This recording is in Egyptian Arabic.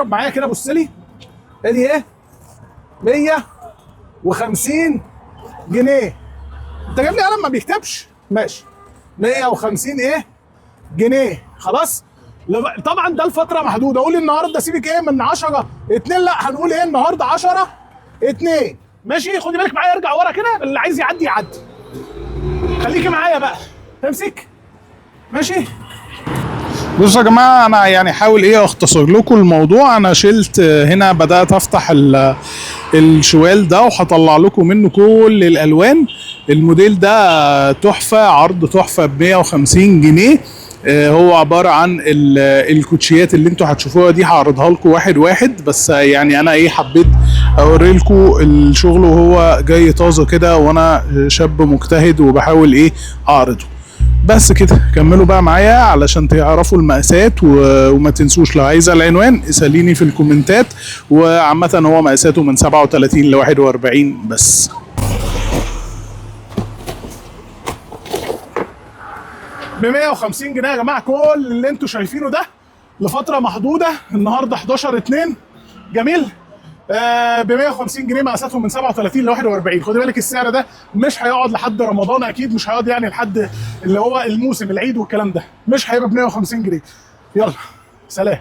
قرب معايا كده، بص لي، ادي ايه؟ 150 جنيه. انت جايب لي قلم ما بيكتبش؟ ماشي. 150 ايه؟ جنيه. خلاص؟ طبعا ده الفترة محدودة. قول النهارده سيبك ايه من 10 2، لا هنقول ايه النهارده 10 2. ماشي، خدي بالك معايا، ارجع ورا كده، اللي عايز يعدي يعدي. خليكي معايا بقى، امسك. ماشي. بصوا يا جماعة، انا يعني حاول ايه اختصر لكم الموضوع. انا شلت هنا، بدات افتح الشوال ده وهطلع لكم منه كل الالوان. الموديل ده تحفة، عرض تحفة ب 150 جنيه. هو عبارة عن الكوتشيات اللي انتوا هتشوفوها دي، هعرضها لكم واحد واحد، بس يعني انا ايه حبيت اوري لكم الشغل وهو جاي طازة كده، وانا شاب مجتهد وبحاول ايه اعرضه. بس كده، كملوا بقى معايا علشان تعرفوا المقاسات، وما تنسوش لو عايزه العنوان اساليني في الكومنتات. وعامة هو مقاساته من 37 ل 41 بس. ب 150 جنيه يا جماعة كل اللي انتوا شايفينه ده لفترة محدودة، النهارده 11/2. جميل. ب 150 جنيه، مقاساتهم من 37 ل 41. خدي بالك السعر ده مش هيقعد لحد رمضان، اكيد مش هيقعد يعني لحد اللي هو الموسم العيد والكلام ده، مش هيبقى ب 150 جنيه. يلا سلام.